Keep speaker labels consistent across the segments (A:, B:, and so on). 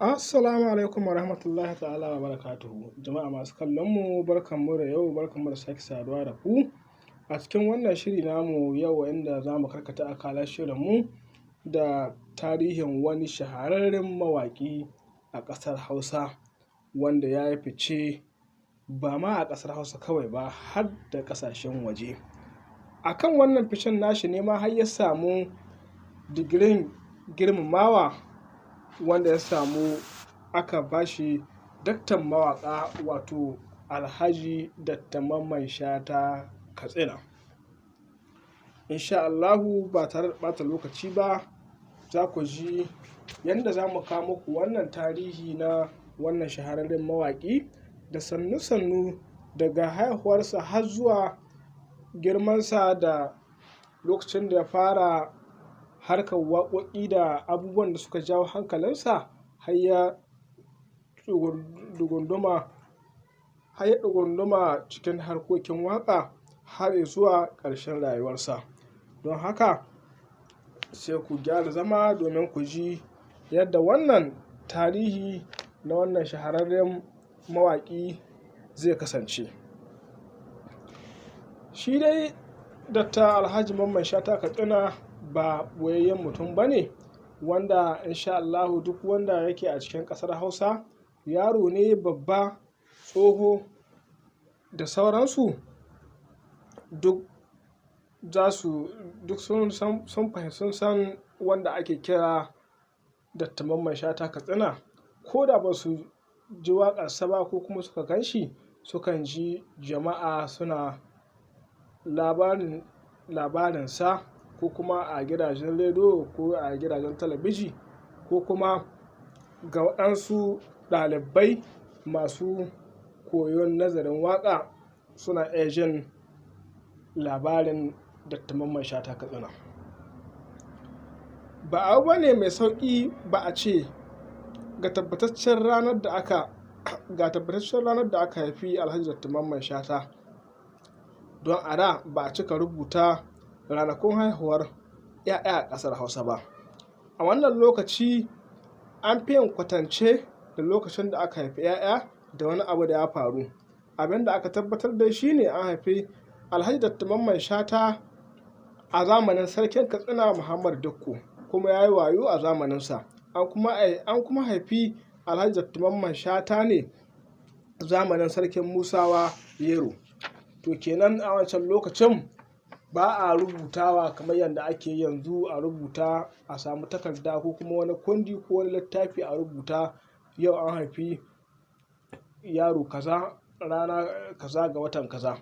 A: Assalamu alaikum warahmatullahi ta'ala wa barakatuhu. Jama'a masu kallon mu, barkanmu da yau, barkanmu da sake saduwa da ku a cikin wannan shiri namu yau, inda za mu karkata akalar shirinmu da tarihin wani shahararren mawaƙi a ƙasar Hausa, wanda ya yi fice ba ma a ƙasar Hausa kawai ba, har da ƙasashen waje. A kan wannan ficen nashi ne ma har ya samu digirin girmamawa, wanda ya samu aka bashi daktan mawaƙa, wato Alhaji Dakta Mamman Shata Katsina. Insha Allahu, ba tare da ɓata lokaci ba, za ku ji yadda za mu kawo muku wannan tarihi na wannan shahararren mawaƙi da sannu-sannu, daga haihuwarsa har zuwa girmansa, da lokacin da ya fara harkar waƙoƙi, da abubuwan da suka jawo hankalinsa har ya ɗugunduma cikin harkokin waƙa har zuwa ƙarshen rayuwarsa. Don haka sai ku gyara zama domin ku ji yadda wannan tarihi na wannan shahararren mawaƙi zai kasance. Shi dai Dakta Alhaji Mamman Shata Katsina ba ɓoyayyen mutum ba ne, wanda insha Allahu duk wanda yake a cikin ƙasar Hausa, yaro ne, babba, tsoho da sauransu, duk za su duk sun san sun san wanda ake kira Dakta Mamman Shata Katsina. Ko da ba su ji waƙarsa ba ko kuma suka gan shi, sukan ji jama'a suna labarinsa, ko kuma a gidajen rediyo, ko a gidajen talabiji, ko kuma ga waɗansu ɗalibai masu koyon nazarin waƙa, suna iya jin labarin Dakta Mamman Shata Katsina. Ba abu ba ne mai sauƙi ba a ce ga tabbataccen ranar da aka haifi Alhaji Dakta Mamman Shata, don a da ba a cika rubuta ranakun haihuwar 'ya'ya a ƙasar Hausa ba. A wannan lokaci an fi yin kwatance da lokacin da aka haifi 'ya'ya da wani abu da ya faru. Abin da aka tabbatar da shi ne, an haifi Alhaji Dakta Mamman Shata a zamanin Sarkin Katsina Muhammadu Dikko, kuma ya yi wayo a zamaninsa. An kuma haifi Alhaji Dakta Mamman Shata ne zamanin Sarkin Musawa Yero. To kenan a wancan lokacin ba a rubutawa kamar yadda ake yanzu, a rubuta, a samu takarda ko kuma wani kundi ko wani littafi, a rubuta yau an haifi yaro kaza, rana kaza ga watan kaza.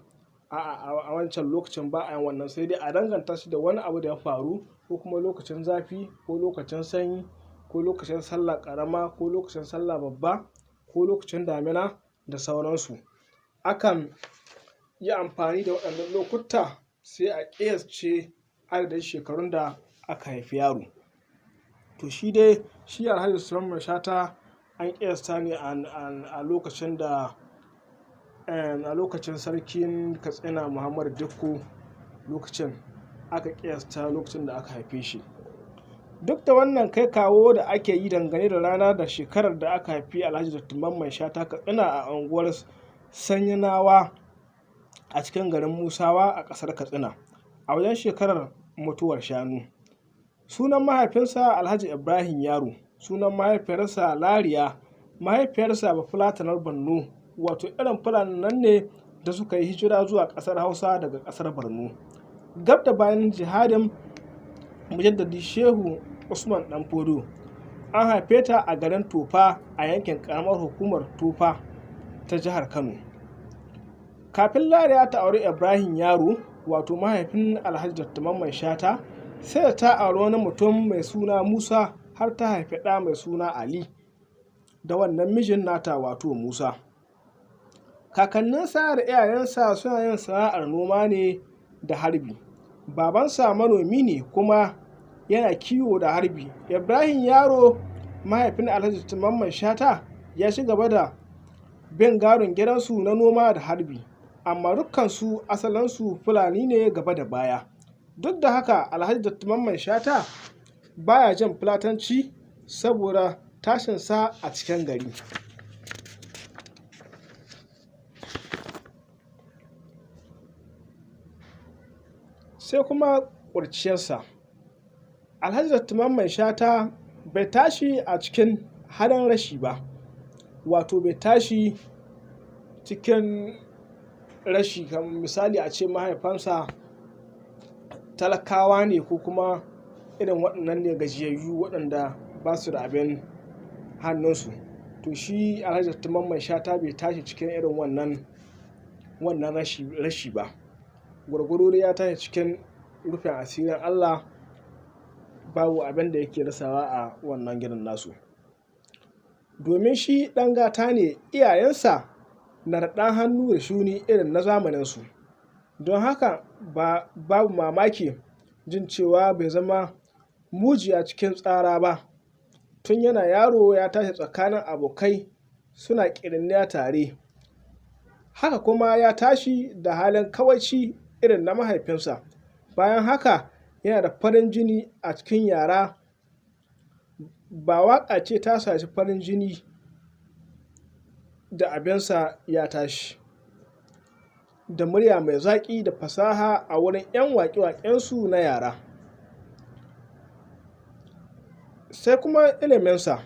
A: A'a, a wancan lokacin ba a yin wannan, sai dai a danganta shi da wani abu da ya faru, ko kuma lokacin zafi, ko lokacin sanyi, ko lokacin sallah ƙarama, ko lokacin sallah babba, ko lokacin damina da sauransu. Akan yi amfani da waɗannan lokuta sai a ƙiyasce adadin shekarun da aka haifi yaro. To shi dai shi Alhaji Mamman Shata an ƙiyasta ne a lokacin Sarkin Katsina Muhammadu Dikko, lokacin aka ƙiyasta lokacin da aka haife shi. Duk da wannan kai kawo da ake yi dangane da rana da shekarar da aka haifi Alhaji Dakta Mamman Shata Katsina a unguwar Sanyinawa a cikin garin Musawa a ƙasar Katsina, a wajen shekarar mutuwar shanu. Sunan mahaifinsa Alhaji Ibrahim Yaro, sunan mahaifiyarsa Lariya. Mahaifiyarsa Bafulatanar Borno, wato irin Fulanin nan ne da suka yi hijira zuwa ƙasar Hausa daga ƙasar Borno gab da bayan jihadin Mujaddadi Shehu Usman Dan Fodo. An haife ta a garin Tofa a yankin ƙaramar hukumar Tofa ta jihar Kano. Kafin Lariya ta auri Ibrahim Yaro, wato mahaifin Alhaji Dakta Mamman Shata, sai da ta auri wani mutum mai suna Musa, har ta haifi ɗa mai suna Ali da wannan mijin nata, wato Musa. Kakanninsa da iyayensa suna yin sana'ar noma ne da harbi. Babansa manomi ne kuma yana kiwo da harbi. Ibrahim Yaro, mahaifin Alhaji Mamman Shata, ya ci gaba da bin gadon gidansu na noma da harbi, amma dukkansu asalinsu Fulani ne gaba da baya. Duk da haka, Alhaji Dakta Mamman Shata baya jin Fulatanci saboda Tashinsa a cikin gari. Sai kuma ƙurciyarsa. Alhaji Dr. Mamman Shata bai tashi a cikin halin rashi ba, wato bai tashi cikin rashi kamar misali a ce mahaifansa talakawa ne ko kuma irin waɗannan ne gajiyayyu waɗanda ba su da abin hannunsu. To shi Alhaji Dr. Mamman Shata bai tashi cikin irin wannan rashi ba. Gwargwado dai ya tashi cikin rufin asirin Allah, babu abin da yake rasawa a wannan gidan nasu. Domin shi ɗan gata ne, iyayensa na da ɗan hannu da shuni irin na zamaninsu. Don haka babu mamaki jin cewa bai zama mujiya cikin tsara ba. Tun yana yaro ya tashi tsakanin abokai suna ƙiriniya tare. Haka kuma ya tashi da halin kawaici irin na mahaifinsa. Bayan haka yana da farin jini a cikin yara. Ba waƙa ce ta sa shi farin jini da abinsa ya tashi da murya mai zaƙi da fasaha a wurin 'yan waƙe-waƙensu na yara. Sai kuma iliminsa.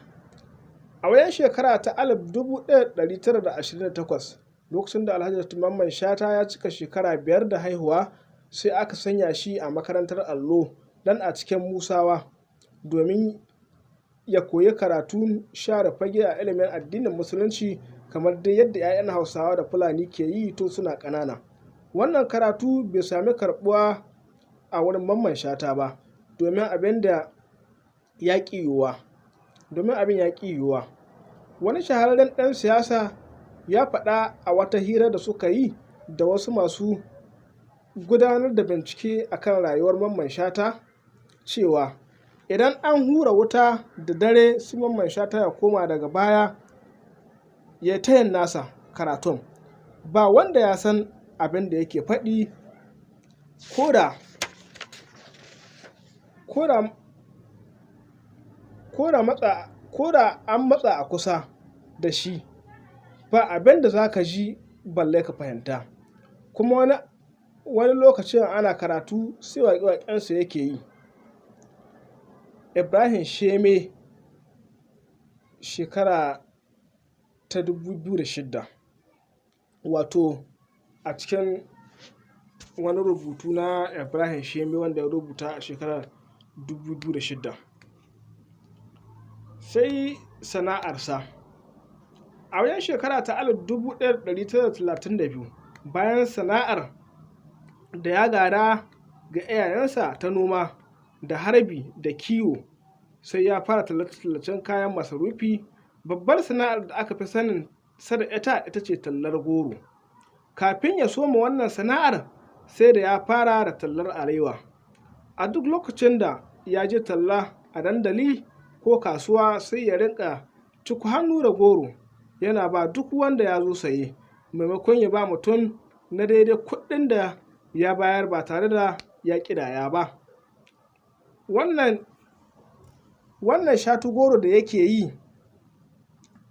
A: A wajen shekara ta 1928, lokacin da Alhaji Dr. Mamman Shata ya cika shekara 5 da haihuwa, sai aka sanya shi a makarantar allo dan a cikin Musawa domin ya koyi karatun share fage a ilimin addinin Musulunci kamar dai yadda 'ya'yan Hausawa da Fulani ke yi tun suna ƙanana. Wannan karatu bai sami karɓuwa a wurin Mamman Shata ba, domin abin da ya ƙi yiwuwa. Domin abin ya ƙi yiwuwa. Wani shahararren ɗan siyasa ya faɗa a wata hira da suka yi da wasu masu gudanar da bincike a kan rayuwar Mamman Shata cewa idan an hura wuta da dare sai Mamman Shata ya koma daga baya ya ta yin nasa karatun. Ba wanda ya san abin da yake faɗi ko da an matsa a kusa da shi ba abin da za ka ji balle ka fahimta. Kuma wani lokacin ana karatu sai waƙe-waƙensa yake yi. Ibrahim Sheme, shekara ta 2006, wato a cikin wani rubutu na Ibrahim Sheme wanda ya rubuta a shekarar 2006. Sai sana'arsa. A wajen shekara ta 1932, bayan sana'ar da ya gada ga iyayensa ta noma da harbi da kiwo, sai ya fara tallace-tallacen kayan masarufi. Babbar sana'ar da aka fi sanin sa da ita ce tallar goro. Kafin ya soma wannan sana'ar sai da ya fara da tallar alewa. A duk lokacin da ya je talla a dandali ko kasuwa sai ya rinƙa cuku hannu da goro yana ba duk wanda ya zo saye, maimakon ya ba mutum na daidai kuɗin da ya bayar ba tare da ya ƙidaya ba. Wannan shatu goro da yake yi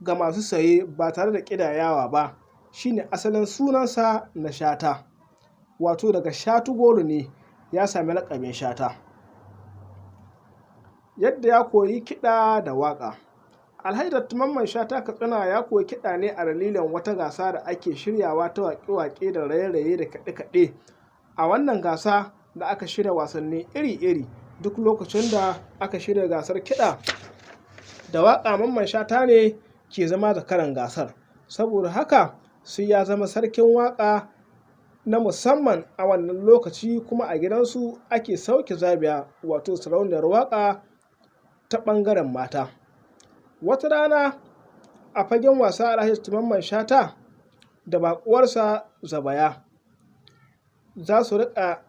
A: ga masu saye ba tare da ƙidayawa ba shine asalin sunansa na Shata. Wato daga shatu goro ne ya sami laƙabin Shata. Yadda ya koyi kiɗa da waƙa. Alhaji Dr. Mamman Shata Katsina ya koyi kiɗa ne a dalilin wata gasa da ake shiryawa ta waƙe-waƙe da raye-raye da kaɗe-kaɗe. A wannan gasa da aka shirya wasanni iri-iri, duk lokacin da aka shirya gasar kiɗa da waƙa Mamman Shata ne ke zama zakaran gasar. Saboda haka sai ya zama sarkin waƙa na musamman a wannan lokaci, kuma a gidansu ake sauke zabiya, wato sarauniyar waƙa ta ɓangaren mata. Wata rana a fagen wasa Alhaji Dr. Mamman Shata da baƙuwarsa Zabaya za su riƙa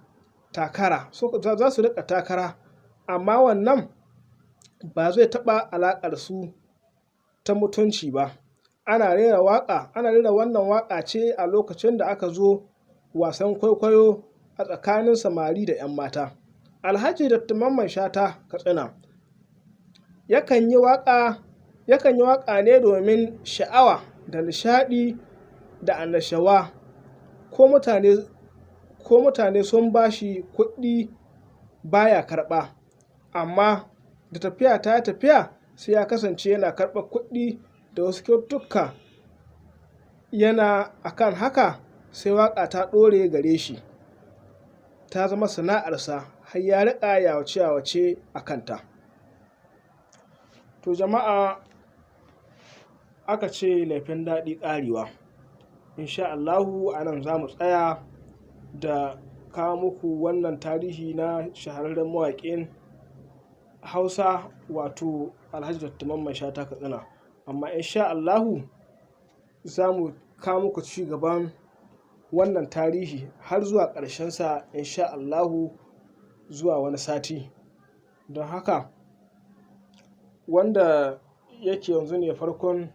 A: takara, amma wannan ba zai taɓa alaƙar su ta mutunci ba. Ana rera wannan waƙa ce a lokacin da aka zo wasan kwaikwayo a tsakanin samari da 'yan mata. Alhaji Dr. Mamman Shata Katsina yakan yi waƙa Yakan yi waƙa ne domin sha'awa da nishaɗi da annashawa. Ko mutane sun ba shi kuɗi baya karɓa, amma da tafiya ta tafiya sai ya kasance yana karɓar kuɗi da wasu kyaututtuka. Yana akan haka sai waƙa ta ɗore gare shi, ta zama sana'arsa, har ya riƙa yawace-yawace a kanta. To jama'a, aka ce laifin daɗi ƙarewa. Insha Allahu a nan za mu tsaya da kawo muku wannan tarihi na shahararren mawaƙin Hausa, wato Alhaji Dr. Mamman Shata Katsina. Amma insha Allahu za mu kawo muku ci gaban wannan tarihi har zuwa ƙarshensa, insha Allahu, zuwa wani sati. Don haka, wanda yake yanzu ne farkon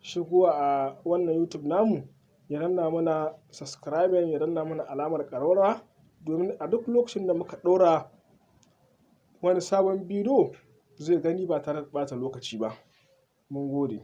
A: shigowa a wannan YouTube namu, ya danna mana subscribing, ya danna mana alamar ƙararrawa, domin a duk lokacin da muka ɗora wani sabon bidiyo zai gani ba tare da ɓata lokaci ba. Mun gode.